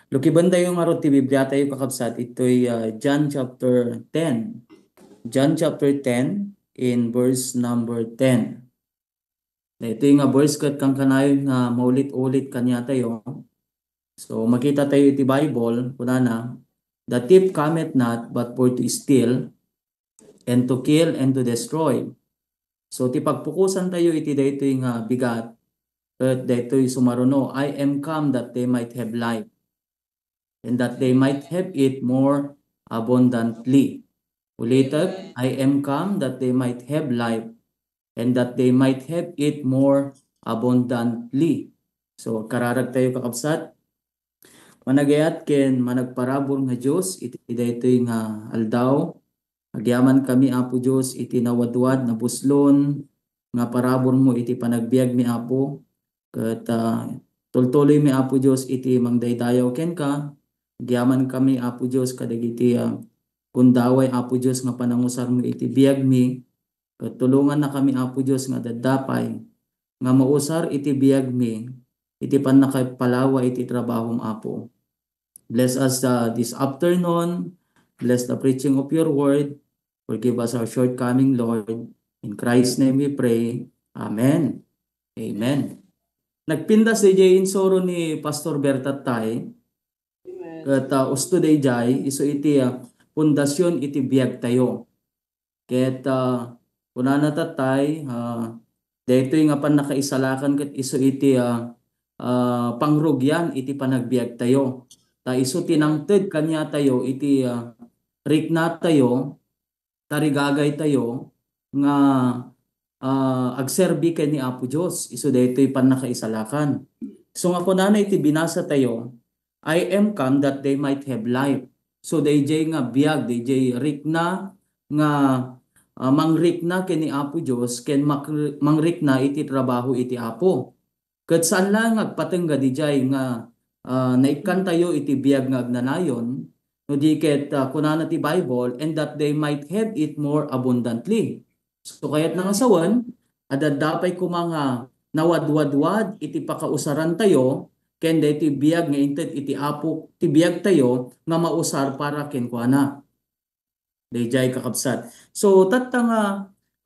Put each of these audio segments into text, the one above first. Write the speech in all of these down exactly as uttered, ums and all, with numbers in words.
Lukibentayo ngarud ti Biblia tayo, kakabsat, itoy, ah, John chapter ten. John chapter ten in verse number ten. Daytoy nga verse ket kankanayon nga maulit-ulit kaniatayo. So, makita tayo iti Bible, kunana, "The thief cometh not but for to steal, and to kill, and to destroy." So, ti pagpukosan tayo iti daytoy nga bigat, ket daytoy sumaruno, "I am come that they might have life, and that they might have it more abundantly." Ulitek, "I am come that they might have life, and that they might have it more abundantly." So, kararag tayo, kakabsat. Managayat ken managparabur nga Dios iti daytoy nga aldaw. Agyamankami, Apo Dios, iti nawadwad, nabuslon nga paraburmo iti panagbiagmi, Apo. Ket, ah, tultuloymi, Apo Dios, iti mangdaydayaw kenka. Agyamankami, Apo Dios, kadagiti, ah, gundaway, Apo Dios, nga panangusarmo iti biagmi. Ket tulongannakami, Apo Dios, nga daddapay nga mausar iti biagmi iti pannakapalawa iti trabahom, Apo. Bless us, uh, this afternoon. Bless the preaching of your word. Forgive us our shortcoming, Lord. In Christ's name we pray. Amen. Amen. Nagpintas diay insuro ni Pastor Berta tay, ket, uh, usto daydiay, isu iti, uh, pundasyon iti biag tayo. Ket, ah, kunana tay, ah, daytoy nga pannakaisalakan ket isu iti, ah, ah, pangrugian iti panagbiag tayo. Ta isu ti nangted kaniatayo iti, ah, rikna tayo, tarigagay tayo nga, ah, agserbi ken ni Apo Dios. Isu daytoy pannakaisalakan. So nga kunana iti binasa tayo, "I am come that they might have life." So, dayjay nga biag, dayjay rikna nga, ah, mangrikna ken ni Apo Dios ken mak-, mangrikna iti trabaho iti Apo. Ket saan laeng nga agpatengga dayjay nga, ah, naikkantayo iti biag nga agnanayon, no di ket, ah, kunana ti Bible, "And that they might have it more abundantly." So, kayatna nga sawen, adda pay koma nga nawadwadwad iti pakausarantayo ken daytoy biag nga inted iti Apo ti biagtayo nga mausar para kenkuana. Dayjay, kakabsat. So, tatta nga,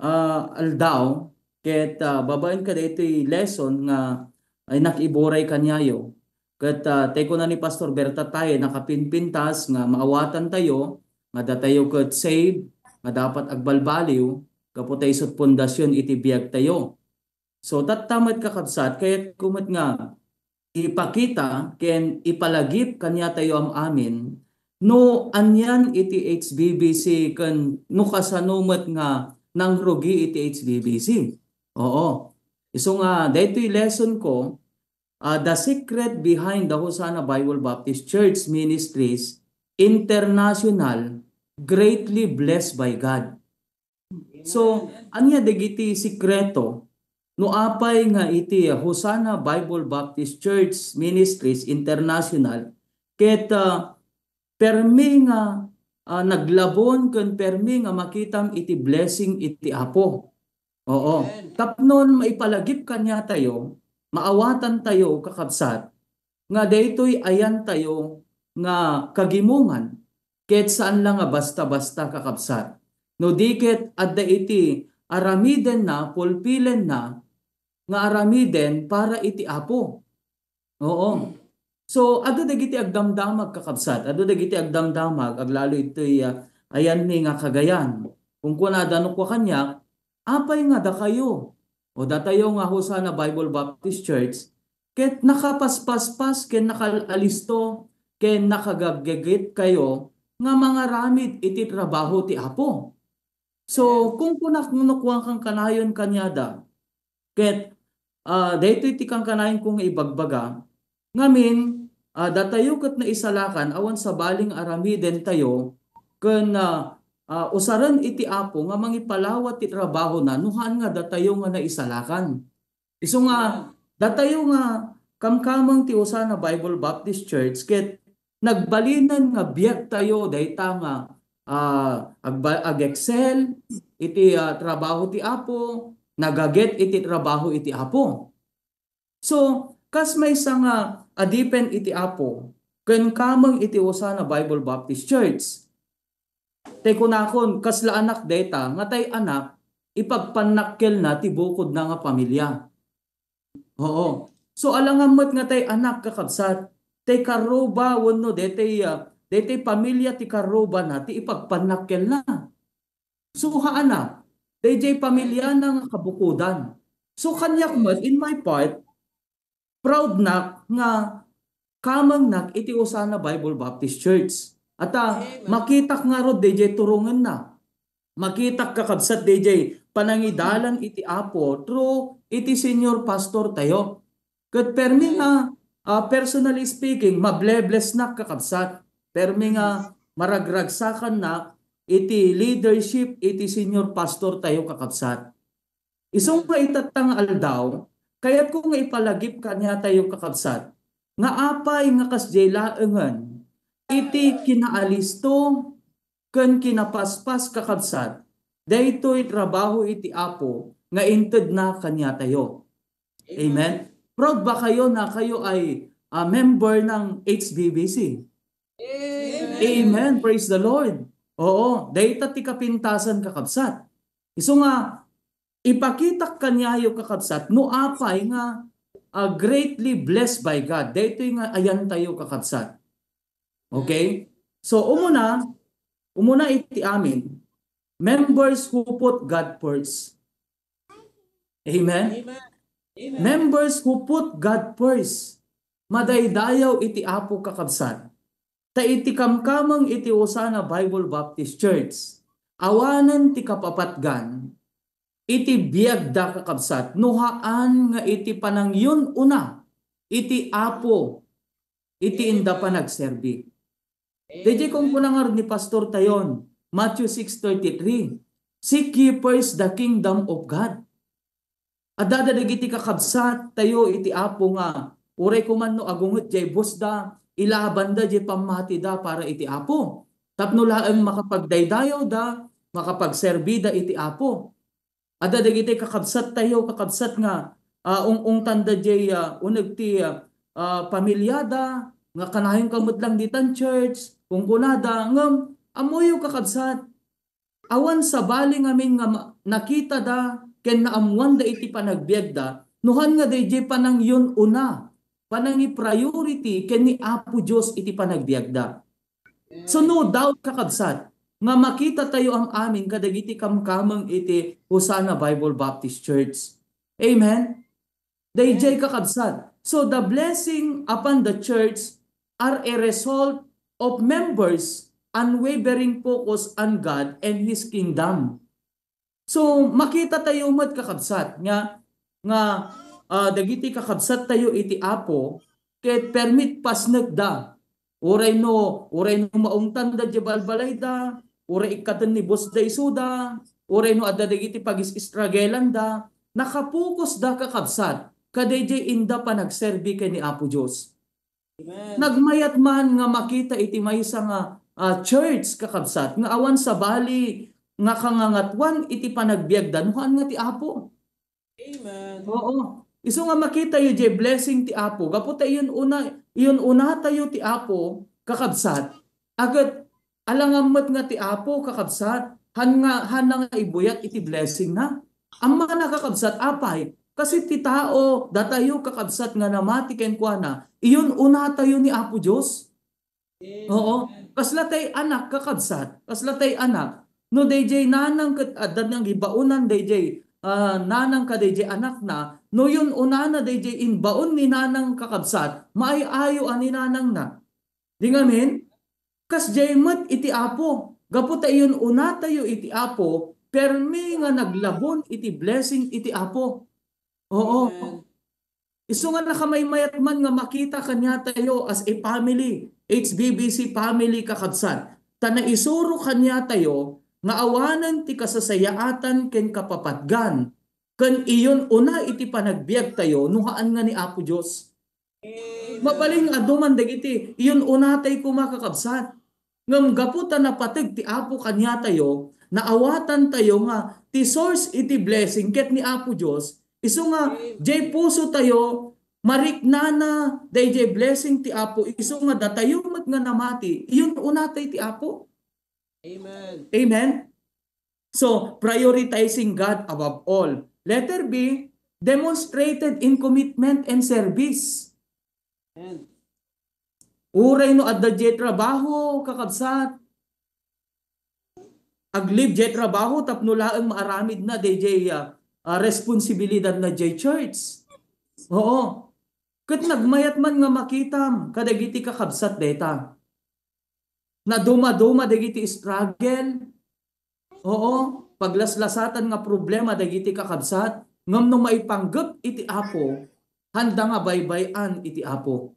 ah, aldaw, ket, ah, babaen kadaytoy lesson nga ay nakiburay kaniayo. Ket, ah, tay kuna ni Pastor Berta tay, nakapinpintas nga maawatantayo nga datayo ket saved, nga dapat agbalbaliw, gapu ta isut pundasyon iti biagtayo. So, tatta met, kakabsat, kayatko met nga ipakita ken ipalagip kaniatayo am-amin no anian iti H B B C ken no kasano met nga nangrugi iti H B B C. Oo. Isu nga, daytoy lesson ko, ah, The Secret Behind the Hosanna Bible Baptist Church Ministries International, Greatly Blessed by God. So, ania dagiti sikreto no apay nga iti Hosanna Bible Baptist Church Ministries International ket, ah, permi nga, ah, naglabon ken permi nga makitam iti blessing iti Apo. Oo. Amen. Tapnon maipalagip kaniatayo, maawatantayo, kakabsat, nga daytoy ayantayo nga kagimongan, ket saan la nga basta-basta, kakabsat. No di ket adda iti aramidenna, pulpilenna, nga aramiden para iti Apo. Oo. So, adu dagiti agdamdamag, kakabsat. Adu dagiti agdamdamag, aglalo itoy, ah, ayanmi nga kagayan. Kunkunada no kua kaniak, "Apay nga dakayo, o datayo nga Hosanna Bible Baptist Church, ket nakapaspaspas ken nakalisto ken nakagaggeget kayo nga mangaramid iti trabaho ti Apo?" So, kunkunak no kuan kankanayon kaniada, ket, ah, daytoy ti kankanayonko nga ibagbaga, ngamin, ah, datayo ket naisalakan awan sabali nga aramidentayo ken, ah, ah, usaren iti Apo nga mangipalawa ti trabahona no haan nga datayo nga naisalakan. Isu nga, datayo nga kamkameng ti Hosanna Bible Baptist Church ket nagbalinen nga biagtayo dayta nga, ah, agba-, ag-excel iti, ah, trabaho ti Apo, nagaget iti trabaho iti Apo. So, kas maysa nga adipen iti Apo, ken kameng iti Hosanna Bible Baptist Church. Tay kunakon, kasla anak dayta, nga tay anak, ipagpannakkelna ti bukodna nga pamilia. Oo. So, alangan met nga tay anak, kakabsat, tay karruba, wenno daytay, ah, daytay pamilia ti karrubana, ti ipagpannakkelna. So, haan na, dayjay pamiliana nga kabukodan. So, kaniak met, in my part, proud nak nga kamengnak iti Hosanna Bible Baptist Church. Ata, Amen. Makitak ngarud dayjay turongenna. Makitak, kakabsat, dayjay panangidalan iti Apo through iti senior pastor tayo. Ket permi nga, ah, personally speaking, mableblessnak, kakabsat. Permi nga maragragsakannak iti leadership iti senior pastor tayo, kakabsat. Isu nga itatta nga aldaw, kayatko nga ipalagip kaniatayo, kakabsat, nga apay nga kasdiay laengen iti kinaalisto ken kinapaspas, kakabsat, daytoy trabaho iti Apo nga intedna kaniatayo. Amen. Proud ba kayo na kayo ay, ah, member ng H B B C? Amen. Amen. Praise the Lord. Oo, dayta ti kapintasan, kakabsat. Isu nga, ipakitak kaniayo, kakabsat, no apay nga, ah, greatly blessed by God. Daytoy nga ayantayo, kakabsat. Okay? So, umuna, umuna iti amin, members who put God first. Amen? Amen. Amen. Members who put God first. Madaydayaw iti Apo, kakabsat. Ta iti kamkameng iti Hosanna Bible Baptist Church, awanen ti kapapatgan iti biagda, kakabsat, no haan nga iti panangyun-una iti Apo, iti inda panagserbi. Dayjay kunkuna ngarud ni Pastor tayon, Matthew six thirty-three, "Seek ye first the kingdom of God." Adda dagiti kakabsat tayo iti Apo nga uray kuman no agunget jay busda, ilabanda jay pammatida para iti Apo. Tapno laeng makapagdaydayawda, makapagserbida iti Apo. Adda dagiti kakabsat tayo, kakabsat nga, ah, ung-ungtanda jay, ah, uneg ti, ah, ah, pamiliada, nga kanayon ka met lang ditan church, kunkunada, ngem, ammoyo, kakabsat, awan sabali ngamin nga ma-, nakitada ken naammoanda iti panagbiagda, no haan nga dayjay panangyun-una, panangi-priority ken ni Apo Dios iti panagbiagda. So, no doubt, kakabsat, nga makita tayo am-amin kadagiti kamkameng iti Hosanna Bible Baptist Church. Amen? Dayjay, kakabsat. So, the blessing upon the church are a result of members' unwavering focus on God and His kingdom. So, makita tayo met, kakabsat, nga, nga, ah, dagiti kakabsat tayo iti Apo, ket permit pasnekda. Uray no, uray no maungtanda di balbalayda, uray ikkaten ni boss da isuda, uray no adda dagiti pagis-istragelanda, nakapokusda, kakabsat, kadayjay inda panagserbi ken ni Apo Dios. Amen. Nagmayat man nga makita iti maysa nga, ah, church, kakabsat, nga awan sabali nga kangangatuan iti panagbiagda no haan nga ti Apo. Amen. Oo. Isu nga makita yu jay blessing ti Apo. Gapu ta iyun una, iyun una tayo ti Apo, kakabsat. Aget, alangan met nga ti Apo, kakabsat, han nga, han nga ibuyat iti blessing na. Ammana, kakabsat, apay, kasi ti tao, datayo, kakabsat, nga namati kenkuana, iyun una tayo ni Apo Dios. Oo. Amen. Kasla tay anak, kakabsat, kasla tay anak. No dayjay nanang ket adda nang ibaonan dayjay, ah, nanang ka dayjay anakna, no iyun unana dayjay imbaon ni nanang, kakabsat, maay-ayo a ni nanangna. Di ngamin, kasdiay met iti Apo. Gapu ta iyun una tayo iti Apo, permi nga naglabon iti blessing iti Apo. Oo. Amen. Isu nga nakamaymayat man nga makita kaniatayo as a family, H B B C family, kakabsat, ta naisuro kaniatayo nga awanen ti kasasayaatan ken kapapatgan, ken iyun una iti panagbiagtayo no haan nga ni Apo Dios. Mabalin nga adu man dagiti iyun unatay koma, kakabsat. Ngem gapu ta napateg ti Apo kaniatayo, naawatantayo nga ti source iti blessing ket ni Apo Dios, isu nga jay pusotayo, mariknana dayjay blessing ti Apo, isu nga datayo met nga namati, iun-unatay ti Apo. Amen. Amen? So, prioritizing God above all. Letter B, demonstrated in commitment and service. Amen. Uray no adda diay trabaho, kakabsat, aglib diay trabaho tapno laeng maaramidna dayjay, ah, ah, responsibilidadna diay church. Oo. Ket nagmayat man nga makitam kadagiti kakabsat dayta. Nadumaduma dagiti struggle. Oo, paglaslasatan nga problema dagiti kakabsat, ngem no maipanggep iti Apo, handa nga baybay-an iti Apo.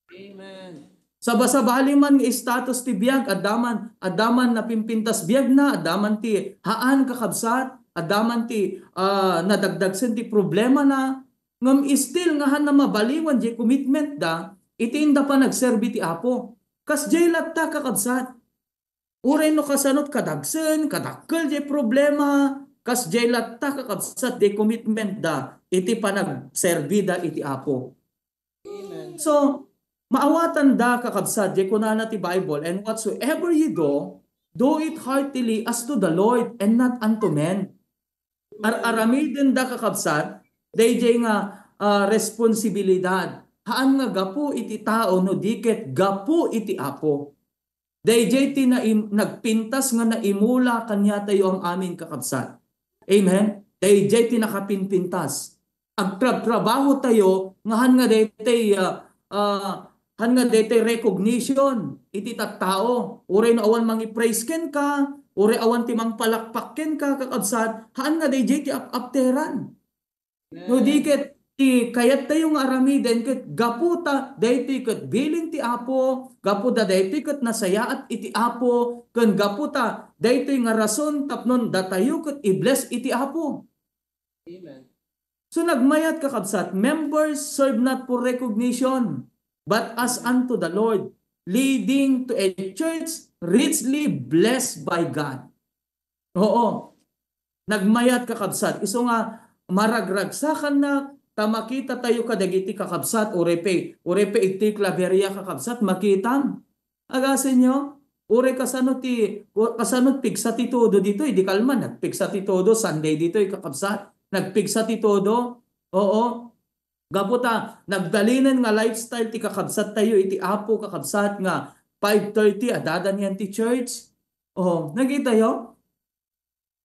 Amen. Sabasabali man nga status ti biag, adda man, adda man napimpintas biagna, adda man ti haan kakabsat, adda man ti, ah, nadagdagsen ti problemana, ngem still nga handa mabaliwan diay commitment da, iti inda panagserbi ti Apo. Kasdiay latta, kakabsat. Uray no kasanot kadagsen, kadakkel diay problema, kasdiay latta, kakabsat, diay commitment da iti panagserbi da iti Apo. Amen. So, maawatan da, kakabsat, diay kunana ti Bible, "And whatsoever you do, do it heartily as to the Lord and not unto men." Ar-aramiden da, kakabsat, dayjay nga, ah, responsibilidad. Haan nga gapu iti tao no di ket gapu iti Apo. Dayjay ti naim-, nagpintas nga naimula kaniatayo am-amin, kakabsat. Amen? Dayjay ti nakapinpintas. Agtrabtrabaho tayo nga han nga daytay, ah, ah, han nga daytay recognition iti tattao. Uray no awan mangi-praise kenka, uray awan ti mangpalakpak kenka, kakabsat, haan nga dayjay ti ap-apteran. No di ket ti kayattayo nga aramiden ket gapu ta daytoy ket bilin ti Apo, gapu ta daytoy ket nasayaat iti Apo, ken gapu ta daytoy nga rason tapnon datayo ket i-bless iti Apo. Amen. So nagmayat, kakabsat, members serve not for recognition, but as unto the Lord, leading to a church richly blessed by God. Oo. Nagmayat, kakabsat. Isu nga maragragsakannak ta makita tayo kadagiti kakabsat, uray pay, uray pay iti Claveria, kakabsat, makitam. Agasenyo, uray kasano ti, kasano pigsa ti todo ditoy, di kalman, nagpigsa ti todo, Sunday ditoy, kakabsat. Nagpigsa ti todo. Oo. Gapu ta, nagbalinen nga lifestyle ti kakabsat tayo iti Apo, kakabsat, nga five thirty, adda niyan ti church. Oh, nakita yo?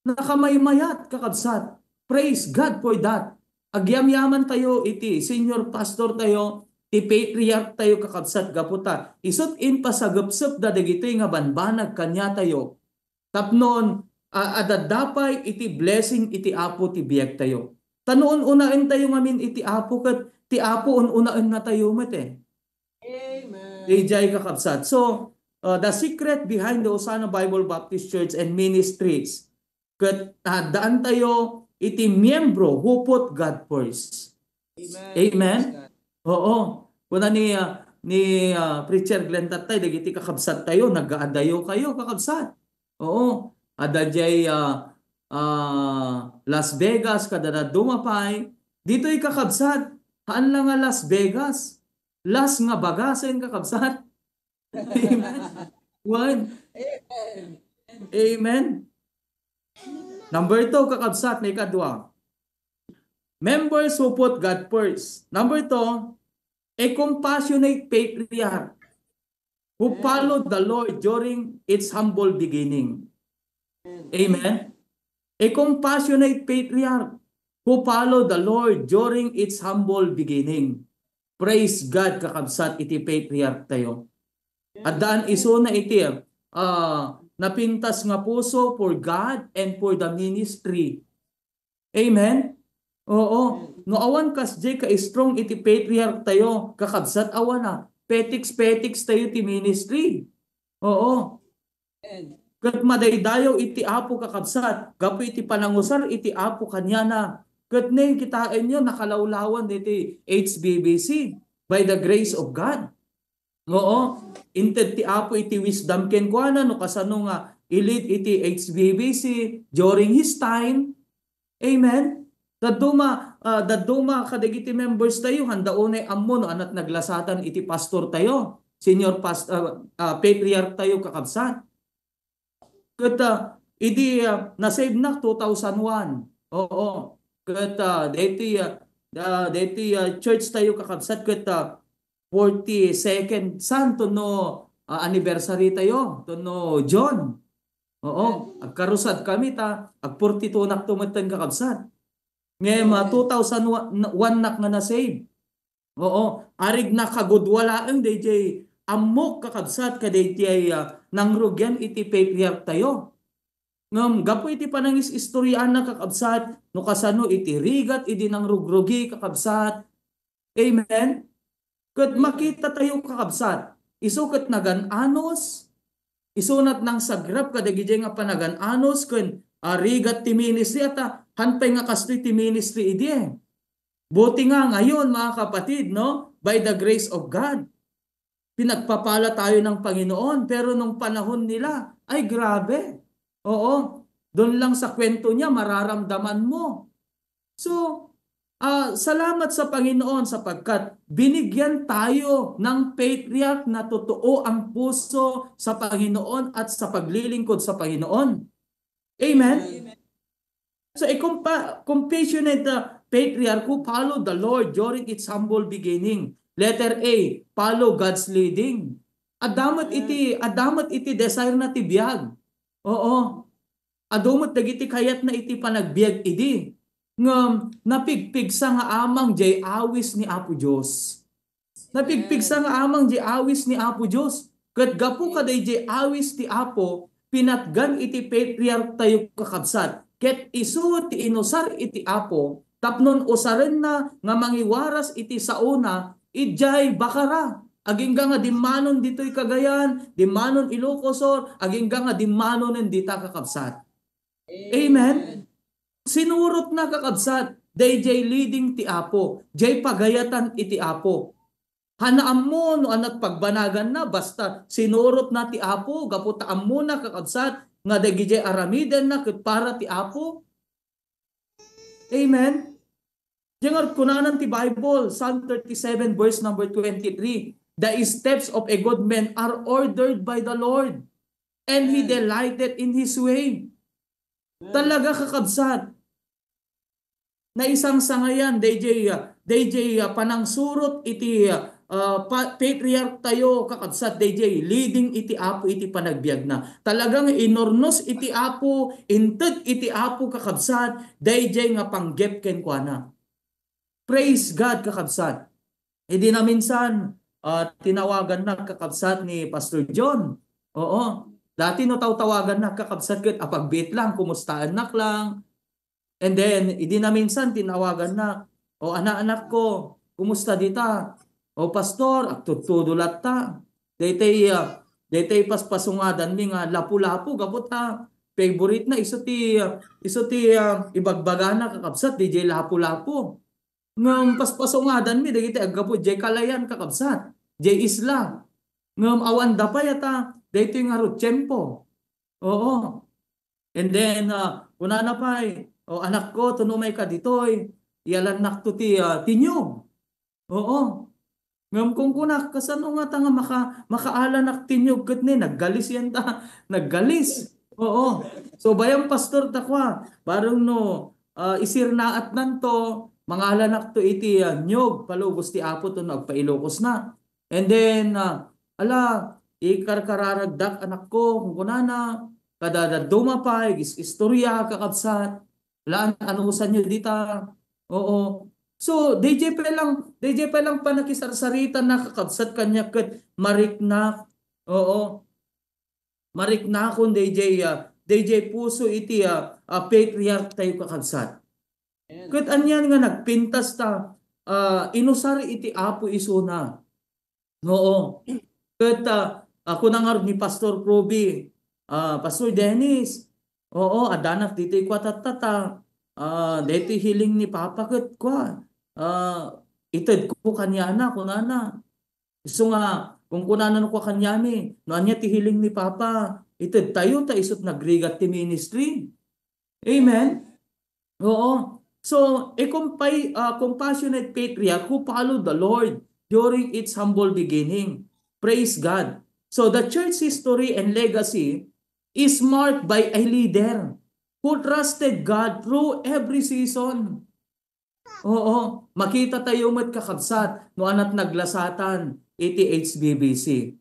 Nakamaymayat, kakabsat. Praise God for that. Agyamyaman tayo iti senior pastor tayo, ti patriarch tayo, kakabsat, gapu ta isut' impasagepsep da dagitoy nga banbanag kaniatayo. Tapnon, a-, adda pay iti blessing iti Apo ti biag tayo. Ta no un-unaen tayo ngamin iti Apo, ket ti Apo un-unaenna tayo met, eh. Amen. Dayjay, kakabsat. So, uh, the secret behind the Hosanna Bible Baptist Church and Ministries, ket addaan tayo iti miembro who put God first. Amen. Amen? Praise God. Oo. Kuna ni, uh, ni, uh, Preacher Glenn tattay, dagiti kakabsat tayo, nagaadayo kayo, kakabsat. Oo. Adda jay, uh, uh, Las Vegas, kada dadduma pay. Ditoy, kakabsat, haan la nga Las Vegas. Las nga bagasen, kakabsat. Amen. One. Amen. Amen. Number two, kakabsat, maikadua. Members who put God first. Number two, a compassionate patriarch who followed the Lord during its humble beginning. Amen. A compassionate patriarch who followed the Lord during its humble beginning. Praise God, kakabsat, iti patriarch tayo. Addaan isuna iti, ah, napintas nga puso for God and for the ministry. Amen? Oo. No awan kasdiay ka-strong iti patriarch tayo, kakabsat, awan a. Petiks-petiks tayo ti ministry. Oo. Amen. Ket madaydayaw iti Apo, kakabsat, gapu iti panangusar iti Apo kaniana. Ket ne, kitaenyo, nakalawlawan diti H B B C by the grace of God. Oo. Inted ti Apo iti wisdom kenkuana no kasano nga i-lead iti H B B C during his time. Amen? Dadduma, ah, dadduma kadagiti members tayo, handa unay ammo no anat naglasatan iti pastor tayo, senior past-, ah, ah, patriarch tayo, kakabsat. Ket, ah, idi, ah, nasave nak two thousand one. Oo. Ket, ah, daytoy, ah, ah, daytoy, ah, church tayo, kakabsat, ket, ah, forty-second san to no, ah, anniversary tayo, to no John. Oo, agkarusad kami ta ag-forty-two nak to metten, kakabsat. Ngem, ah, two thousand one nak nga na-save. Oo, arig nakagudua laeng dayjay ammok, kakabsat, kadayjay, ah, nangrugian iti patriarch tayo. Ngem gapu iti panangis-istoryaanna, kakabsat, no kasano iti rigat idi nangrugrugi, kakabsat. Amen? Ket makita tayo, kakabsat, isu ket nagan-anos, isunat nangsagrap kadagijay nga panagan-anos ken, ah, rigat ti ministry, ata han pay nga kastoy ti ministry idi, eh. Buti nga ngayon, mga kapatid, no, by the grace of God, pinagpapala tayo ng Panginoon. Pero nung panahon nila, ay, grabe. Oo, doon lang sa kwento niya, mararamdaman mo. So, ah, salamat sa Panginoon sapagkat binigyan tayo ng patriarch na totoo ang puso sa Panginoon at sa paglilingkod sa Panginoon. Amen? Amen. So, a compa-, compassionate, uh, patriarch who followed the Lord during its humble beginning. Letter A, follow God's leading. Adda met iti, adda met iti desire na ti biag. Oo. Adu met dagiti kayatna iti panagbiag idi. Ngem napigpigsa nga amang jay awis ni Apo Dios. Napigpigsa nga amang jay awis ni Apo Dios. Ket gapu kadayjay awis ti Apo, pinatgan iti patriarch tayo, kakabsat. Ket isu ti inusar iti Apo tapno usarenna nga mangiwaras iti saona idiay bakara. Agingga nga dimmanon ditoy Cagayan, dimmanon Ilocos Sur, agingga nga dimmanonen dita, kakabsat. Amen. Sinurotna, kakabsat, dayjay leading ti Apo, jay pagayatan iti Apo. Hana ammo no anat pagbanaganna, basta sinurotna ti Apo, gapu ta ammona, kakabsat, nga dagijay aramidenna ket para ti Apo. Amen? Diay ngarud, kunanan ti Bible, Psalm thirty-seven, verse number twenty-three, "The steps of a good man are ordered by the Lord, and he delighteth in his way." Talaga, kakabsat, naisangsangayan dayjay, ah, dayjay, ah, panangsurot iti, ah, ah, pa-, patriarch tayo, kakabsat, dayjay leading iti Apo iti panagbiagna. Talagang inurnos iti Apo, inted iti Apo, kakabsat, dayjay nga panggep kenkuana. Praise God, kakabsat. Idi naminsan, ah, tinawagannak, kakabsat, ni Pastor John. Oo. Dati no tawtawagannak, kakabsat, ket apagbiit lang, kumustaennak lang. And then, idi naminsan, tinawagannak, "O, ana-, anakko, kumusta dita?" "O, pastor, agtudtudo latta." Daytay, ah, daytay paspasungadanmi nga lapu-lapu, gapu ta favorite na, isu ti, ah, isu ti, ah, ibagbagana, kakabsat, dayjay lapu-lapu. Ngem paspasungadanmi dagiti aggapu jay kalayan, kakabsat, jay isla. Ngem awanda pay ata daytoy ngarud tiempo. Oo. And then, ah, kunana pay, "O, anakko, tuno may ka ditoy, iyalannakto ti, ah, ti niyog." Oo. Ngem kunkunak, "Kasano ngata nga maka-, makaalanak ti niyog ket ni naggalis yan ta?" Naggalis. Oo. So, bayan pastor ta kua, bareng no, ah, isirnaatnanto, mangalanakto iti, ah, niyog, palubos ti Apo to no agpailokosna. And then, ah, ala, ikarkararagdak, anakko, kunkunana, kada dadduma pay, gis-, istorya, kakabsat. Ala, an-, anusanyo dita. Oo. So, D J pa lang, D J pa lang panakisarsarita na, kakabsat, kaniak ket mariknak. Oo. Mariknakon D J, ah, D J puso iti, ah, ah, patriarch tayo, kakabsat. Amen. Ket anian nga nagpintas ta, ah, inusar iti Apo isuna. Oo. Ket, ah, ah, kuna ngarud ni Pastor Proby, ah, "Pastor Dennis, oo, addanak ditoy kua tattata. Ah, daytoy healing ni Papa ket kua, ah, itedko kaniana," kunana. Isu nga, kunkunana no kua kaniami, "No ania ti healing ni Papa, itedtayo ta isut nagrigat ti ministry." Amen? Oo. So, a compi-, uh, compassionate patriarch who followed the Lord during its humble beginning. Praise God. So, the church history and legacy is marked by a leader who trusted God through every season. Oo, makita tayo met, kakabsat, no anat naglasatan iti H B B C.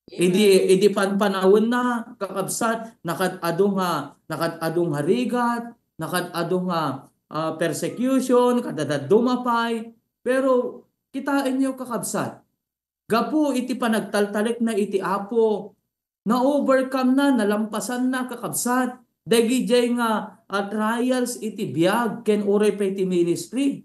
Idi, idi panpanawenna, kakabsat, nakad-adu nga, nakad-adu nga rigat, nakad-adu nga, ah, persecution, kadadadduma pay. Pero kitaenyo, kakabsat, gapu iti panagtaltalekna iti Apo, na-overcome na, nalampasanna, kakabsat, dagidiay nga, ah, trials iti biag ken uray pay iti ministry.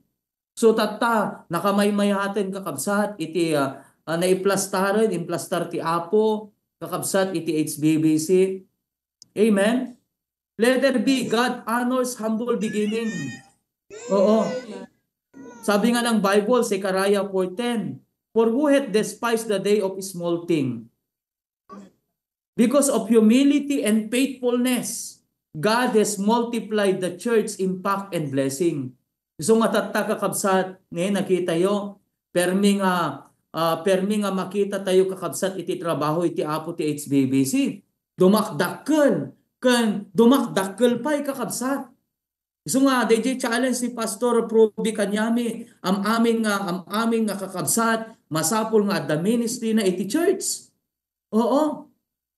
So, tatta, nakamaymayaten, kakabsat, iti, ah, ah, naiplastaren, implastar ti Apo, kakabsat, iti H B B C. Amen? Letter B, God honors humble beginning. Oo. Sabi nga ng Bible, Zechariah four ten, "For who hath despised the day of small thing?" Because of humility and faithfulness, God has multiplied the church impact and blessing. So nga tatta, kakabsat, ne, nakita yo, permi nga, ah, permi nga makita tayo, kakabsat, iti trabaho iti Apo ti H B B C. Dumakdakkel, ken dumakdakkel pay, kakabsat. Isu nga, dayjay challenge ni Pastor Proby kaniami, am-amin nga, am-amin nga kakabsat, masapul nga adda ministry na iti church. Oo.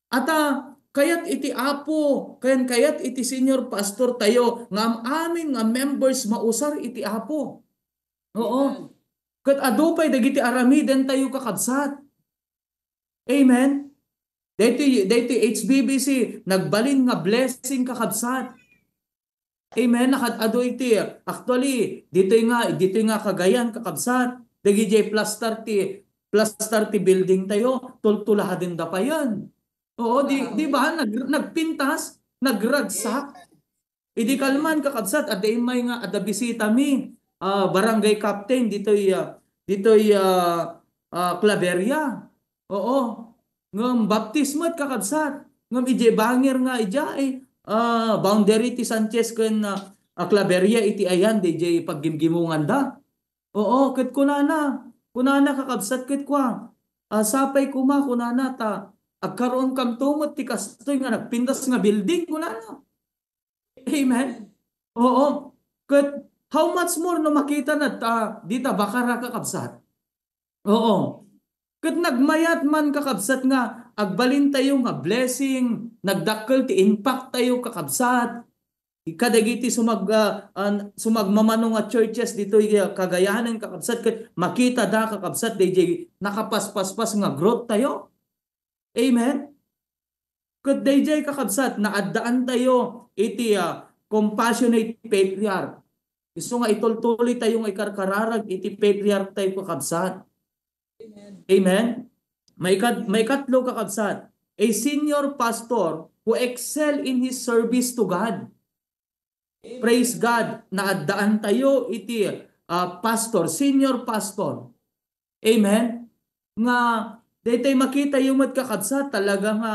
Ata, kayat iti Apo, ken kayat iti senior pastor tayo, nga am-amin nga members mausar iti Apo. Oo. Ket adu pay dagiti aramiden tayo, kakabsat. Amen. Daytoy, daytoy H B B C, nagbalin nga blessing, kakabsat. Amen. Nakad-adu iti, actually, ditoy nga, ditoy nga Cagayan, kakabsat, dagidiay plastar ti, plastar ti building tayo, tultuladen da payen. Oo, di, di ba? Nag-, nagpintas, nagragsak. Idi kalman, kakabsat, adda immay nga, adda bisita mi, ah, barangay captain, ditoy, ah, ditoy, ah, ah, Claveria. Oo. Ngem baptismo met, kakabsat. Ngem idiay bangir nga idiay, ah, boundary ti Sanchez ken, ah, ah, Claveria iti ayan, dayjay paggimgimunganda. Oo, ket kunana, kunana, kakabsat, ket kua, ah, sapay koma, kunana, ta agkaruankamto met ti kastoy nga nagpintas nga building, kunana. Amen? Oo. Ket how much more no makita na ta, dita bakara, kakabsat? Oo. Ket nagmayat man, kakabsat, nga agbalin tayo nga blessing, nagdakkel ti impact tayo, kakabsat. Kadagiti sumag-, ah, an-, sumagmamano nga churches ditoy, ah, Cagayanan, kakabsat, ket makita da, kakabsat, dayjay nakapaspaspas nga growth tayo. Amen? Ket dayjay, kakabsat, naaddaan tayo iti, ah, compassionate patriarch. Isu nga itultuloy tayo nga ikarkararag iti patriarch tayo, kakabsat. Amen. Amen? Maikat-, maikatlo, kakabsat, a senior pastor who excel in his service to God. Praise God, naaddaan tayo iti, ah, pastor, senior pastor. Amen? Nga, daytoy makita yo met, kakabsat, talaga nga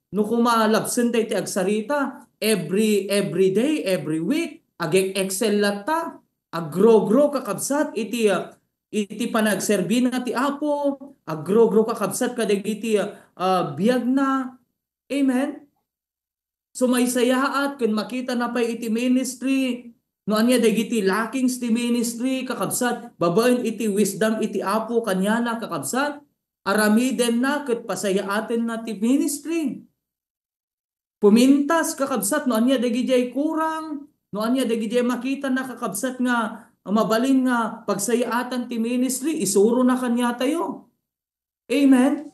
no kumalabsen tayo ti agsarita, every, every day, every week, ag-excel latta, aggrowgrow, kakabsat, iti, ah, iti panagserbina ti Apo, aggrowgrow, kakabsat, kadagiti, ah, biagna. Amen? Sumaysayaat ken makitana pay iti ministry, no ania dagiti lackings ti ministry, kakabsat, babaen iti wisdom iti Apo kaniana, kakabsat, aramidenna ket pasayaatenna ti ministry. Pumintas, kakabsat, no ania dagidiay kurang, no ania dagidiay makitana, kakabsat, nga mabalin nga pagsayaatan ti ministry, isurona kaniatayo. Amen?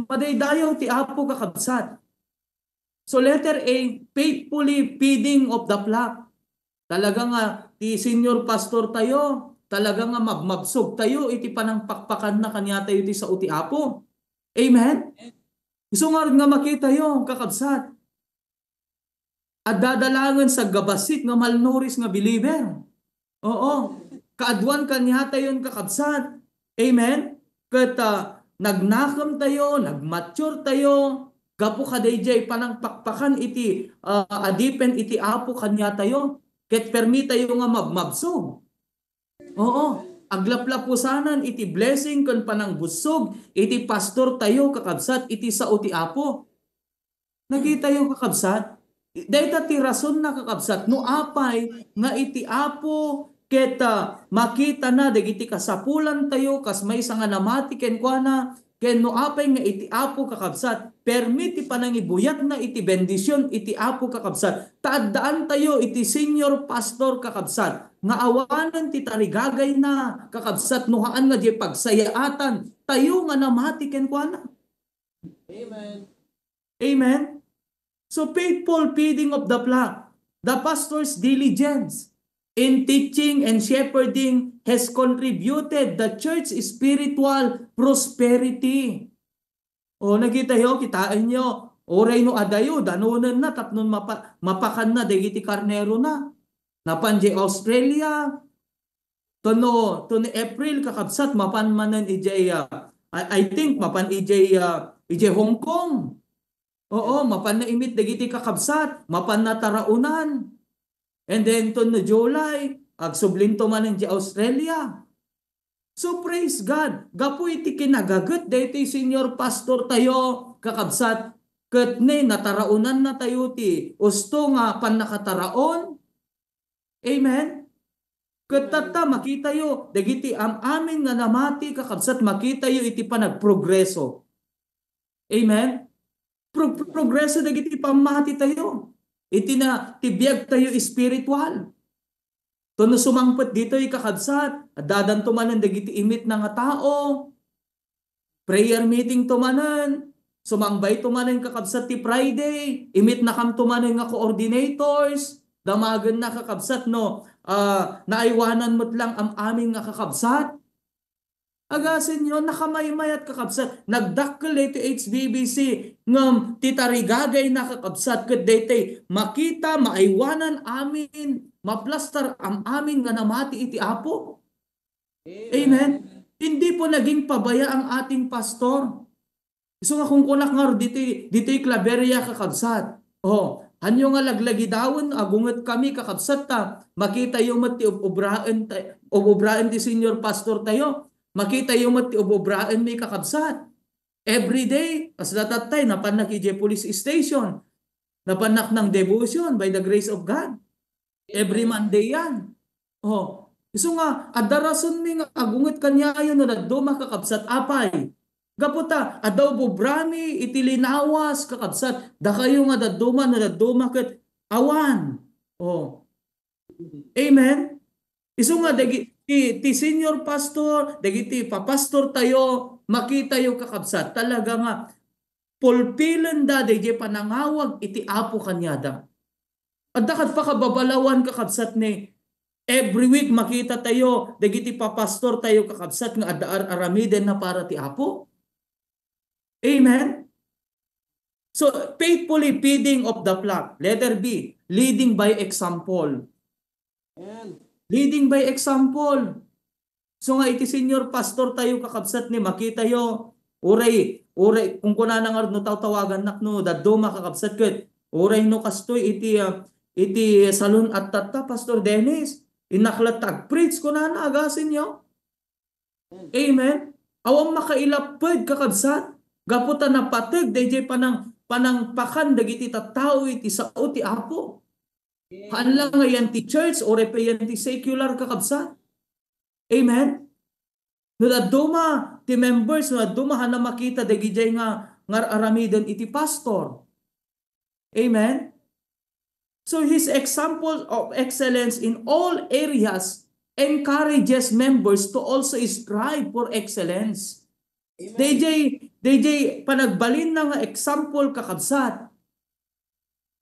Madaydayaw ti Apo, kakabsat. So, letter A, faithfully feeding of the flock. Talaga nga ti senior pastor tayo, talaga nga mabmabsog tayo iti panangpakpakanna kaniatayo ti sao ti Apo. Amen? Isu ngarud nga makitayo, kakabsat. Adda da laengen saggabassit nga malnourished nga believer. Oo. Kaaduan kaniatayon, kakabsat. Amen? Ket, ah, nagnakem tayo, nagmature tayo, gapu kadaydiay panangpakpakan iti, ah, adipen iti Apo kaniatayo. ket permitayo nga mabmabsog. Oo, aglaplapusanan iti blessing ken panangbussog iti pastortayo, kakabsat, iti sao ti Apo. Nakitayo, kakabsat? Dayta ti rasonna, kakabsat, no apay nga iti Apo ket, ah, makitana dagiti kasapulantayo kas maysa nga namati kenkuana, ken no apay nga iti Apo, kakabsat, permi ti panangibuyatna iti bendision iti Apo, kakabsat. Ta addaantayo iti senior pastor, kakabsat, nga awanen ti tarigagayna, kakabsat, no haan nga diay pagsayaatan tayo nga namati kenkuana. Amen. Amen. So, faithful feeding of the flock, the pastor's diligence in teaching and shepherding has contributed the church spiritual prosperity. O, nakitayo, kitaenyo, uray no adayo, danonenna tapno mapa-, mapakanna dagiti karnerona. Napan diay Australia, to no, to ni April, kakabsat, mapan manen idiay, ah, I, I think, mapan idiay, ah, idiay Hong Kong. Oo, mapan na imit dagiti kakabsat, mapan na taraonan. And then, to no July, agsublinto manen idiay Australia. So, praise God. Gapu iti kinagaget daytoy senior pastortayo, kakabsat, ket ne, nataraonannatayo ti usto nga pannakataraon. Amen? Ket tatta, makitayo, dagiti am-amin nga namati, kakabsat, makitayo iti panagprogreso. Amen? Pro-, progreso dagiti pammatitayo. Iti na, ti biagtayo espiritual. To no sumangpet ditoy, kakabsat, addadanto manen dagiti imitna nga tao. Prayer meeting to manen, sumangbayto manen, kakabsat, ti Friday, imitnakamto manen nga coordinators, damagenna, kakabsat, no, ah, naaywanan met lang am-amin nga kakabsat. Agasenyo, nakamaymayat, kakabsat, nagdakkel daytoy H B B C, ngem ti tarigagayna, kakabsat, ket daytoy makita, maaywanan amin, maplastar am-amin nga namati iti Apo. Amen. Hindi po naging pabaya ang ating pastor. Isu nga kunkunak ngarud ditoy, ditoy Claveria, kakabsat. Oh, hanyo nga laglagidawen, agunget kami, kakabsat, ta makitayo met ti ub-, ubraen ta-, ub-, ubraen ti senior pastortayo. Makitayo met ti ub-, ubraen mi, kakabsat. Every day, kasla tattay, napannak idiay police station. Napannak nang devotion by the grace of God. Every Monday yan. Oh, isu nga, adda rason mi nga agunget kaniayo no dadduma, kakabsat, apay. Gapu ta, adda ububrami iti linawas, kakabsat, dakayo nga dadduma no dadduma ket awan. Oh. Amen? Isu nga, dagi-, ti, ti senior pastor, dagiti papastor tayo, makitayo, kakabsat, talaga nga, pulpilenda dayjay panangawag iti Apo kaniada. Adda ket pakababalawan, kakabsat, ni every week makita tayo dagiti papastor tayo, kakabsat, nga adda ar-, aramiden na para ti Apo. Amen? So, faithfully feeding of the flock. Letter B, leading by example. Amen. Leading by example. So nga iti senior pastor tayo, kakabsat, ni makitayo, uray, uray, kung kunana nga no tawtawagannak no dadduma, kakabsat, ket uray no kastoy iti, ah, iti salon at tatta, Pastor Dennis, innak latta agpreach, kunana, agasenyo. Amen. Awan makailapped, kakabsat, gapu ta napateg dayjay panang-, panangpakan dagiti tattao iti sao ti Apo. Haan la nga yan ti church, uray pay yan ti secular, kakabsat. Amen? No dadduma ti members, no dadduma, haan a makita dagijay nga, nga ar-aramiden iti pastor. Amen? So his example of excellence in all areas encourages members to also strive for excellence. Amen. Dayjay, dayjay panagbalinna nga example, kakabsat,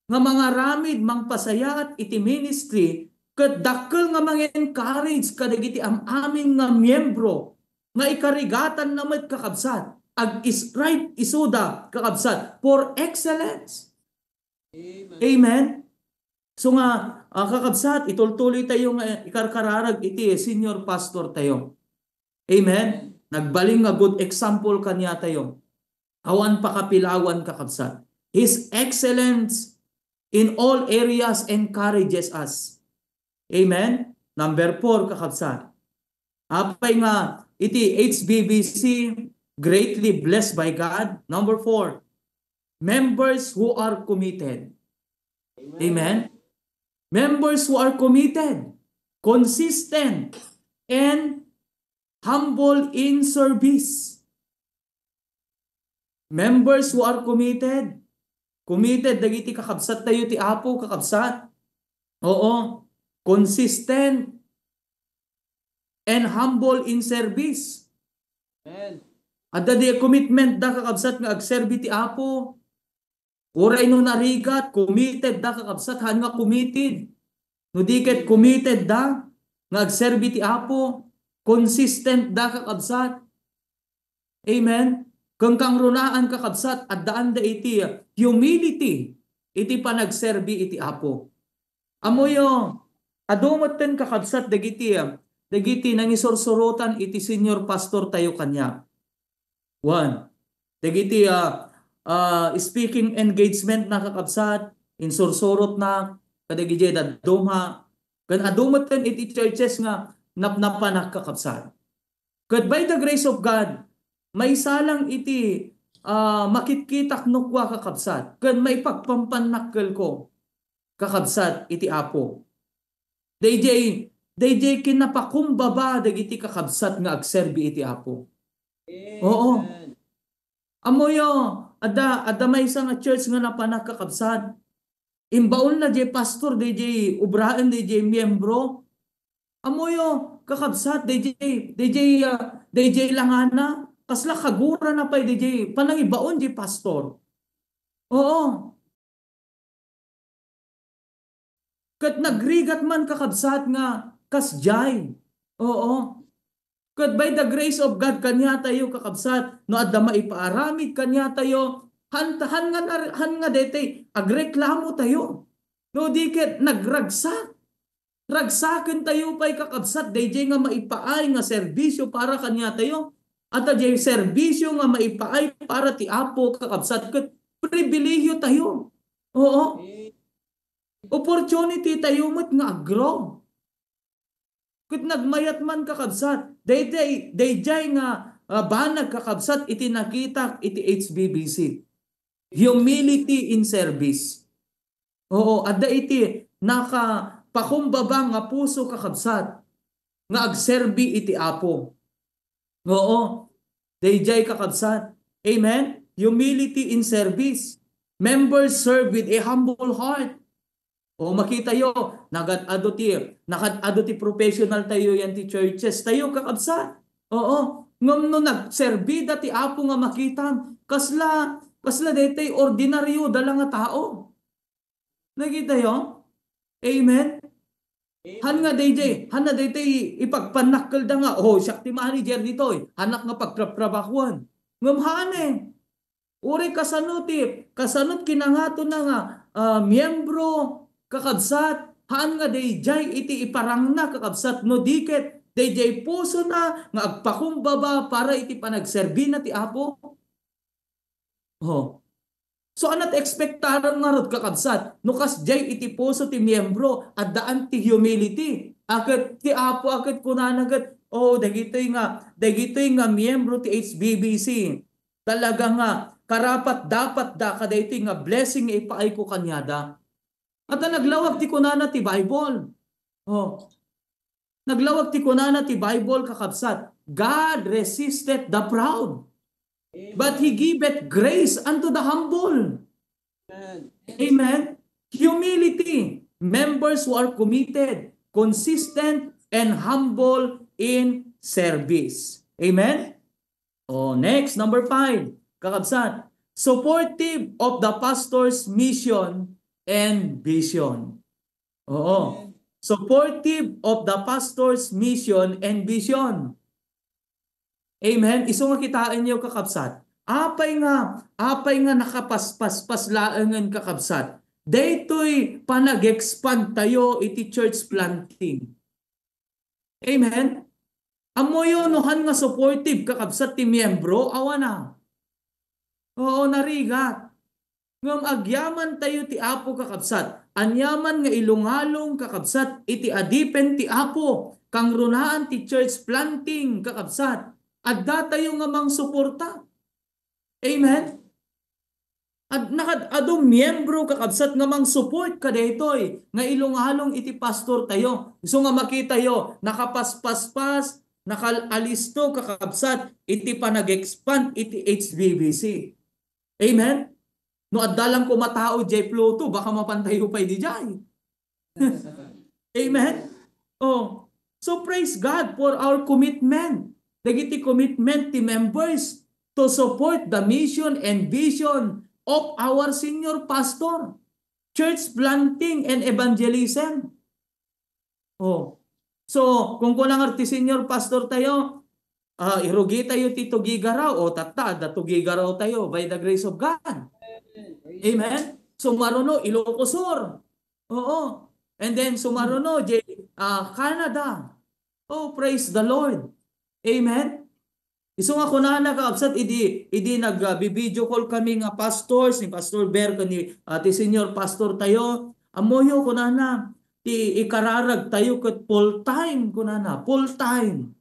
nga mangaramid, mangpasayaat iti ministry, ket dakkel nga mang-encourage kadagiti am-amin nga miyembro nga ikarigatanna met, kakabsat, ag-strive isuda, kakabsat, for excellence. Amen. Amen? So nga, ah, kakabsat, itultuloy tayo nga ikarkararag iti senior pastor tayo. Amen? Nagbalin nga good example kaniatayo. Awan pakapilawan, kakabsat. His excellence in all areas encourages us. Amen? Number four, kakabsat. Apay nga iti H B B C, greatly blessed by God. Number four, members who are committed. Amen? Members who are committed, consistent, and humble in service. Members who are committed. Committed dagiti kakabsat tayo ti Apo, kakabsat. Oo. Consistent and humble in service. Amen. Adda di commitment da, kakabsat, nga agserbi ti Apo. Uray no narigat, committed da, kakabsat, haan nga committed. No di ket committed da nga agserbi ti Apo, consistent da, kakabsat. Amen? Ken kangrunaan, kakabsat, addaan da iti humility iti panagserbi iti Apo. Ammoyo, adu metten, kakabsat, dagiti, dagiti nangisursurotan iti senior pastor tayo kaniak. One, dagiti, ah, ah, speaking engagement na, kakabsat, insursurot na, kadagiti dadduma, ken adu metten iti churches nga napnapanak, kakabsat. Ket by the grace of God, maisalang iti, ah, makitkitak no kua, kakabsat, ken maipagpampanakkelko, kakabsat, iti Apo. Dayjay, dayjay kinapakumbaba dagiti kakabsat nga agserbi iti Apo. Oo. Amen. Ammoyo, adda, adda maysa nga church nga napanak, kakabsat. Imbaonna jay pastor, dayjay ubraen, dayjay miembro. Ammoyo, kakabsat, dayjay, dayjay, ah, dayjay langana, kasla kagurana pay dayjay panangibaon jay pastor. Oo. Ket nagrigat man, kakabsat, nga kasjay. Oo. Ket by the grace of God kaniatayo, kakabsat, no adda maipaaramid kaniatayo, han, han nga nar-, han nga daytoy, agreklamo tayo. No di ket nagragsak. Ragsaken tayo pay, kakabsat, dayjay nga maipaay nga serbisyo para kaniatayo. Adda jay serbisyo nga maipaay para ti Apo, kakabsat, ket pribilehiyo tayo. Oo. Opportunity tayo met nga aggrow. Ket nagmayat man, kakabsat, dayjay, dayjay nga, ah, banag, kakabsat, iti nakitak iti H B B C. Humility in service. Oo, adda iti nakapakumbaba nga puso, kakabsat, nga agserbi iti Apo. Oo, dayjay, kakabsat. Amen? Humility in service. Members serve with a humble heart. O, makitayo, nagad-adu ti, nagad-adu ti professional tayo yan ti churches tayo, kakabsat. Oo. Ngem no nagserbi da ti Apo nga makitam, kasla, kasla daytoy ordinaryo da la nga tao. Nakitayo? Amen? Han nga dayjay, han nga daytoy ipagpannakkelda nga, "Oh, siak ti manager ditoy. Hanak nga pagtratrabahuan." Ngem haan eh. Uray kasano ti, kasano ti kinangatona nga, ah, miyembro, kakabsat, haan nga dayjay iti iparangna, kakabsat, no di ket dayjay pusona nga agpakumbaba para iti panagserbina ti Apo. Oh. So, ania ti ekspektaram ngarud, kakabsat, no kasjay iti puso ti miyembro, addaan ti humility. A ket ti Apo a ket kunana ket, "Oh, dagitoy nga, dagitoy nga miyembro ti H B B C, talaga nga karapat-dapat da kadaytoy nga blessing nga ipaayko kaniada." Ata naglawag ti kunana ti Bible. Oh. Naglawag ti kunana ti Bible, kakabsat, "God resisteth the proud, but He giveth grace unto the humble." Amen. Amen. Humility. Members who are committed, consistent, and humble in service. Amen. Oh, next, number five, kakabsat, supportive of the pastor's mission and vision. Oo. Amen. Supportive of the pastor's mission and vision. Amen. Isu nga kitaenyo, kakabsat. Apay nga, apay nga nakapaspaspas laengen, kakabsat. Daytoy panag-expand tayo iti church planting. Amen? Ammoyo no han nga supportive, kakabsat, ti miyembro, awan a. Oo, narigat. Ngem agyaman tayo ti Apo, kakabsat. aniaman nga ilungalong, kakabsat, iti adipen ti Apo, kangrunaan ti church planting, kakabsat, addatayo nga mangsuporta. Amen? Ad-, nakad-, adu miembro, kakabsat, nga mang-support kadaytoy nga ilungalong iti pastor tayo. Isu nga makitayo, nakapaspaspas, nakal-, alisto, kakabsat, iti panag-expand iti H B B C. Amen? No adda lang koma tao jay Pluto, baka mapantayo pay dijay. Amen? Oh, so praise God for our commitment. Dagiti commitment ti members to support the mission and vision of our senior pastor, church planting and evangelism. Oh. So, kung kuna nga ti senior pastor tayo, ah, irugi tayo ti tugigaraw, o tatta, adda tugigaraw tayo by the grace of God. Amen? Sumaruno, Ilocos Sur. Oo. And then, sumaruno, jay, ah, Canada. Oh, praise the Lord. Amen? Isu nga kunana, kakabsat, idi, idi nag, ah, bi-video call kami nga pastors, ni Pastor Ber, ken ni, ah, ti senior pastor tayo, ammoyo, kunana, ti ikararag tayo ket full time, kunana, full time.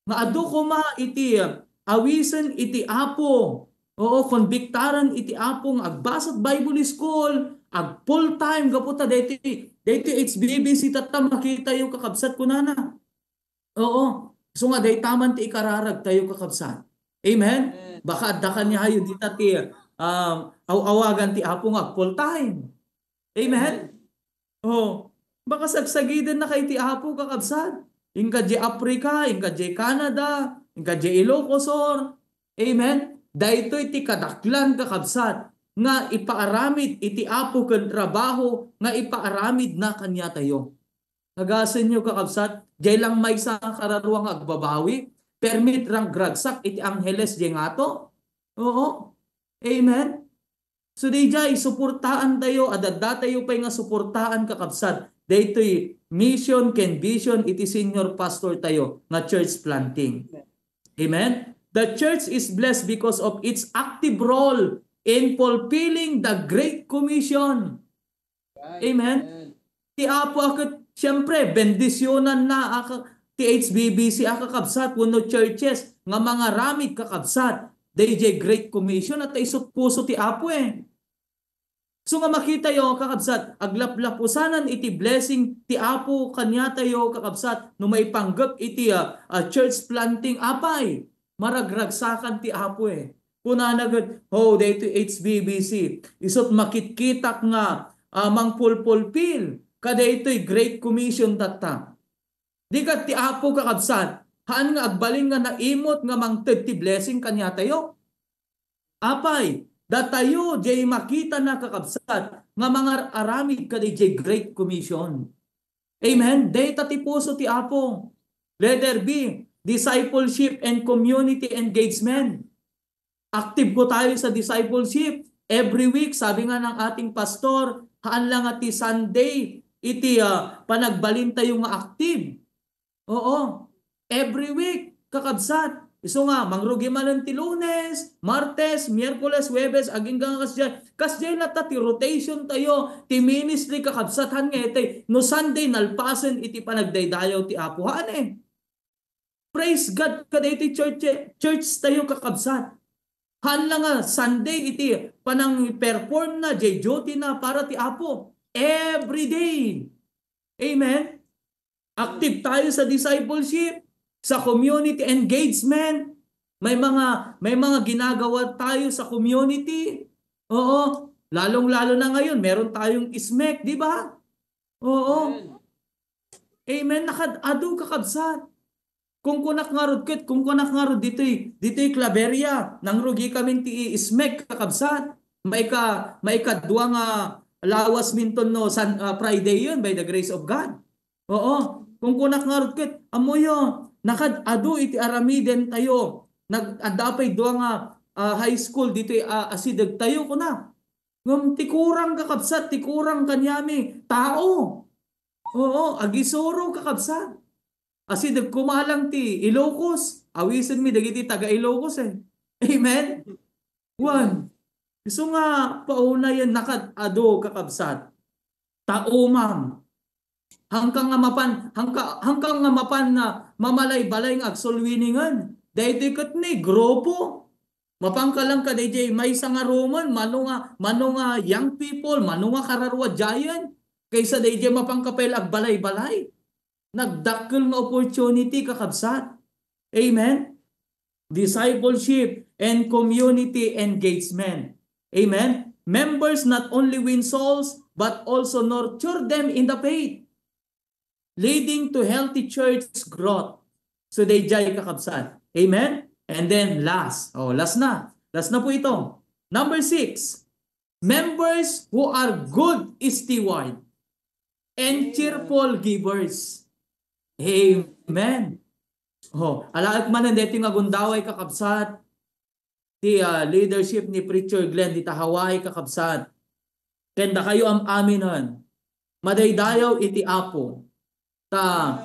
Nga adu koma iti, ah, awisen iti Apo. Oo, konbiktaran iti Apo nga agbasat Bible school, ag full time, gapu ta daytoy, daytoy H B B C tatta makitayo, kakabsat, kunana. Oo. So nga, dayta man ti ikararag tayo, kakabsat. Amen? Amen. Baka adda kaniayo dita ti, um, aw-awagan ti Apo nga full time. Amen? Oh, baka sagsagiden na kay ti Apo, kakabsat. Inka di Africa, inka di Canada, inka di Ilocos Sur. Amen? Daytoy ti kadaklan, kakabsat, nga ipaaramid iti Apo ken trabaho nga ipaaramid na kaniatayo. Nagasenyo, kakabsat, jay lang maysa nga kararua nga agbabawi, permit rang gragsak iti Angeles jay ngato. Oo. Amen? So, dijay, suportaan tayo, adda tayo pay nga suportaan, kakabsat. Daytoy mission ken vision iti senior pastor tayo nga church planting. Amen? The church is blessed because of its active role in fulfilling the Great Commission. Right. Amen? Amen. Ti Apo a ket, siyempre, bendisyonanna a ka-, ti H B B C a kakabsat wenno churches nga mangaramid, kakabsat, dayjay Great Commission, a ta isu't puso ti Apo, eh. So nga makitayo, kakabsat, aglaplapusanan iti blessing ti Apo kaniatayo, kakabsat, no maipanggep iti, ah, ah, church planting, apay, maragragsakan ti Apo, eh. Kunana ket, "Oh, daytoy H B B C, isu't makitkitak nga, ah, mangpulpulpil kadaytoy Great Commission tatta." Di ket ti Apo, kakabsat, haan nga agbalin nga naimut nga mangted ti blessing kaniatayo. Apay, datayo jay makitana, kakabsat, nga mangar-aramid kadayjay Great Commission. Amen? Dayta ti puso ti Apo. Letter B, discipleship and community engagement. Active po tayo sa discipleship. Every week, sabi nga ng ating pastor, haan lang nga ti Sunday, iti, ah, panagbalin tayo nga active. Oo. Every week, kakabsat. Isu nga, mangrugi manen ti Lunes, Martes, Miyerkules, Huwebes, agingga nga kasdiay. Kasdiay latta ti rotation tayo, ti ministry, kakabsat, haan nga iti, no Sunday, nalpasen iti panagdaydayaw ti Apo. Haan, eh. Praise God, kadaytoy church, church tayo, kakabsat. Haan lang nga Sunday iti panang-perform na, jay duty na para ti Apo. Every day. Amen? Active tayo sa discipleship, sa community engagement. May mga, may mga ginagawa tayo sa community. Oo. Lalong-lalo na ngayon, meron tayong SMEC, di ba? Oo. Amen. Amen. Nakad-adu, kakabsat. Kung kunak ngarud ket, kung kunak ngarud ditoy, ditoy Claveria, nangrugi kami ti SMEC, kakabsat. Maika-, maikadua nga lawas minton no San-, ah, Friday yun, by the grace of God. Oo. Kung kunak ngarud ket, ammoyo, nakad-adu iti aramiden tayo. Nag-, adda pay dua nga, ah, high school ditoy, ah, asideg tayo, kuna. Ngem ti kurang, kakabsat, ti kurang kaniami, tao. Oo, agisuro, kakabsat. Asideg koma lang ti Ilocos. Awisenmi dagiti taga-Ilocos, eh. Amen? Wen. Isu nga pauna yan, nakad-adu, kakabsat. Ta umam. Hangka nga mapan, hangka, hangka nga mapan na mamalay-balay nga agsulwiningen. Daytoy ket ni grupo. Mapanka lang kadayjay maysa nga rumen, mano nga, mano nga young people, mano nga kararua giant, kaysa dayjay mapanka pay agbalay-balay. Nagdakkel nga opportunity, kakabsat. Amen? Discipleship and community engagement. Amen? Members not only win souls, but also nurture them in the faith, leading to healthy church growth. So, dayjay, kakabsat. Amen? And then, last. Oh, last na. Last na po ito. Number six, members who are good steward and cheerful givers. Amen. Oh, alaek manen deti nga gundaway, kakabsat, ti, ah, leadership ni Preacher Glenn dita Hawaii, kakabsat. Ken dakayo am-aminen, madaydayaw iti Apo. Ta,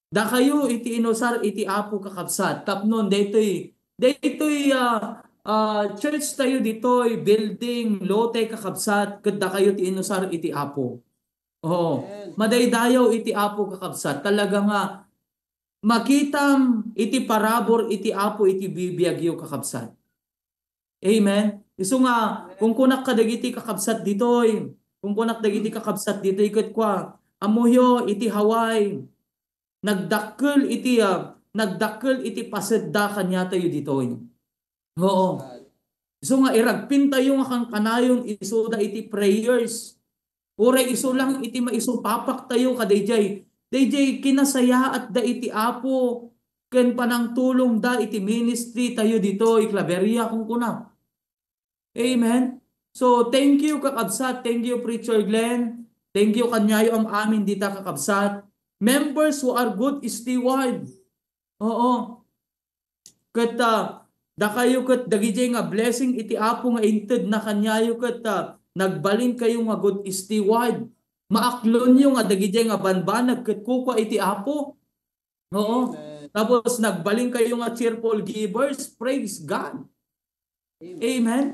dakayo iti inusar iti Apo, kakabsat. Tapno daytoy, daytoy, ah, ah, church tayo ditoy, building, lote, kakabsat, ket dakayo ti inusar iti Apo. Oo. Madaydayaw iti Apo, kakabsat. Talaga nga, makitam iti parabur iti Apo iti bibiagyo, kakabsat. Amen. Isu nga, kung kunak kadagiti kakabsat ditoy, kung kunak dagiti kakabsat ditoy, ket kua, ammoyo iti Hawaii, nagdakkel iti, ah, nagdakkel iti pasedda kaniatayo ditoy. Oo. Isu nga iragpintayo nga kankanayon isuda iti prayers. Uray isu lang iti maisupapaktayo kadayjay. Dayjay kinasayaatda iti Apo ken panangtulongda iti ministry tayo ditoy Claveria, kunkuna. Amen. So, thank you, kakabsat. Thank you, Preacher Glenn. Thank you, kaniayo am-amin dita, kakabsat. Members who are good steward. Oo. Ket, ah, dakayo ket dagidiay nga blessing iti Apo nga intedna kaniayo ket, ah, nagbalinkayo nga good steward. Maaklonyo nga dagidiay nga banbanag ket kukua iti Apo. Oo. Amen. Tapos nagbalinkayo nga cheerful givers. Praise God. Amen. Amen.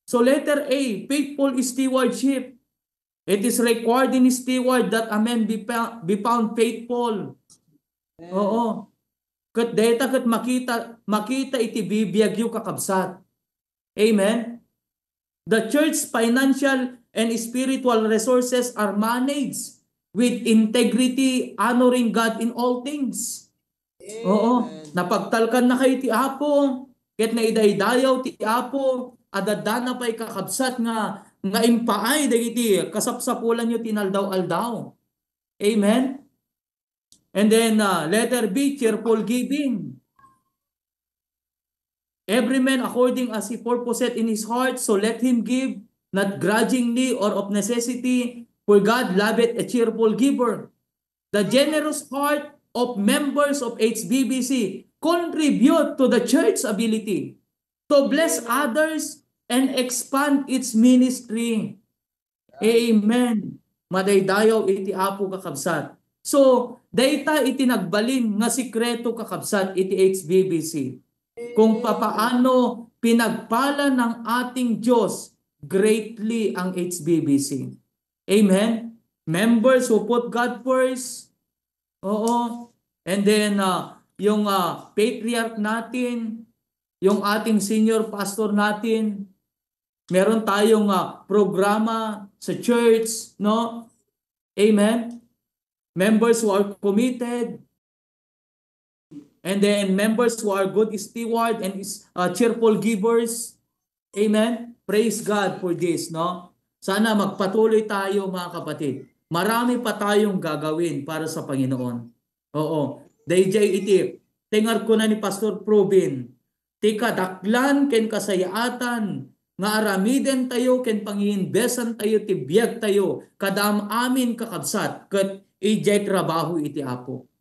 So letter A, faithful stewardship. It is required in steward that a man be, pa- be found faithful. Amen. Oo. Ket dayta ket makita, makita iti bibiagyo, kakabsat. Amen. The church's financial and spiritual resources are managed with integrity, honoring God in all things. Oo. Amen. Napagtalkan na kayo ti Apo, ket naidaydayaw ti Apo, adda na pay, kakabsat, nga, nga impaay dagiti kasapsapulanyo ti inaldaw-aldaw. Amen? And then, uh, letter B, cheerful giving. Every man according as he purposeth in his heart, so let him give, not grudgingly or of necessity, for God loveth a cheerful giver. The generous heart of members of H B B C contribute to the church's ability to bless others and expand its ministry. Amen. Madaydayaw iti Apo, kakabsat. So, dayta iti nagbalin nga sikreto, kakabsat, iti H B B C. Kung papaano pinagpala ng ating Diyos greatly ang H B B C. Amen? Members who put God first. Oo. And then, uh, yung, uh, patriarch natin, yung ating senior pastor natin, meron tayong, ah, programa sa church, no? Amen? Members who are committed, and then members who are good steward and is, ah, cheerful givers. Amen? Praise God for this, no? Sana magpatuloy tayo, mga kapatid. Marami pa tayong gagawin para sa Panginoon. Oo. Dayjay iti, tengar ko na ni Pastor Probin, ti kadaklan ken kasayaatan nga aramiden tayo ken pangiinbesan tayo ti biag tayo, kadam amin, kakabsat, ket idiay trabaho iti Apo.